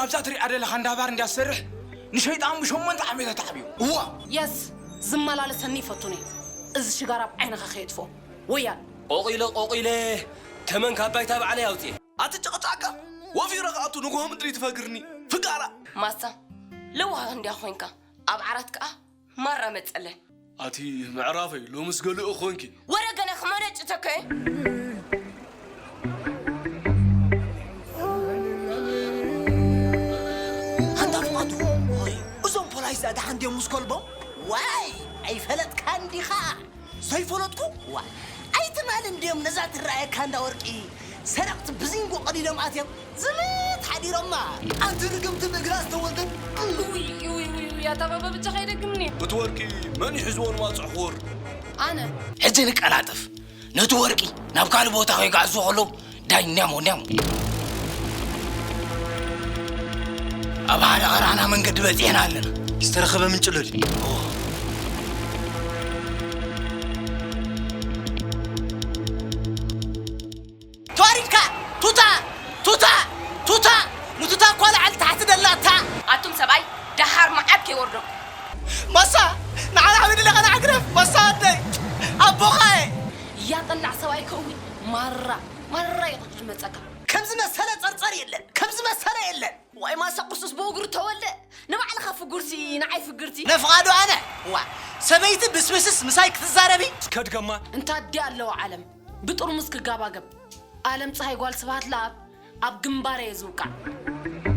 ኣብዛ ትሪኣ ዘለኻ እንዳ ባር እንድያ ትሰርሕ፣ ንሸይጣን ብሸሞንተ ዓመታት ተዓብዩ። እዋ! የስ፣ ዝመላለሰኒ ይፈቱኒ። እዚ ሽጋራ ኣብ ዓይንኻ ከየጥፍኦ። ወያል። ቆቒለ፣ ቆቒለ፣ ተመን ካብ ባይታ ባዕለይ ኣውፅኤ። ኣቲ ጨቕጫቃ፣ ወፊረ ከኣቱ ንግሆ ምድሪ ትፈግርኒ። ፍጋራ! ማሳ፣ ለዋህ እንድያ ኮይንካ፣ ኣብ ዓራት ከኣ ማራ መጸለን። ኣቲ ምዕራፈይ፣ ሎምስ ገሊኡ ኾንኪ። ወረ ገና ክመነጭተከ። ኣንታ ፍቓዱ፣ ሆይ፣ እዞም ፖላይስ ደሓን ድዮም ምስ ከልቦም? ዋይ፣ ኣይፈለጥካን ዲኻ? ዘይፈለጥኩ? ዋ፣ ኣይትማል እንድዮም ነዛ ትረኣየካ እንዳ ወርቂ ሰረቕቲ ብዚንጎ ቀዲዶም ኣትዮም ዝምት ሓዲሮማ። ኣንቲ ርግምቲ ብእግራ ዝተወልደት። ውይ፣ ውይ፣ ውይ፣ ውይ፣ ኣታ ባባ ብቻ ከይደግምኒ። እቲ ወርቂ መን ይሕዝዎ ንማጽዕ ክወርድ? ኣነ። ሕጂ ንቀላጠፍ። ነቲ ወርቂ ናብ ካልእ ቦታ ከይጋዕዝዎ ከለዉ ዳይ ኛሞ ኛሞ። ኣብ ሓደ ቐራና መንገዲ በጺሕና ኣለና። ዝተረኸበ ምንጭሎ ድዩ? እዎ። ተዋሪድካ! ቱታ! ቱታ! ቱታ! ንቱታ እኳ ላዕሊ ታሕቲ ደላታ! ኣቱም ሰብኣይ፣ ደሃር መዓት ከይወርደኩም። ማሳ! ንዓና ዓብድ ለኻ ንዓግረፍ! ማሳ ኣደይ! ኣቦኻ እየ! ያጠላዕ ሰብኣይ ከእዊ ማራ፣ ማራ ይቕጭ ዝመጸካ። ከም ዝመሰለ ጸርጸር የለን! ከም ዝመሰለ የለን! ዋይ ማሳ ቁሱስ ብእግሩ ተወልደ! ንባዕልኻ ፍጉርቲ፣ ንዓይ ፍግርቲ! ነፍቓዶ ኣነ! ዋ! ሰበይቲ ብስብስስ ምሳይ ክትዛረቢ? እስከ ድገማ። እንታ ኣዲ ኣለዋ ዓለም፣ ብጥርሙዝ ክጋባገብ። ኣለም ፀሃይ ጓል ስብሃት ለኣብ ኣብ ግንባር እየ ዝውቃዕ።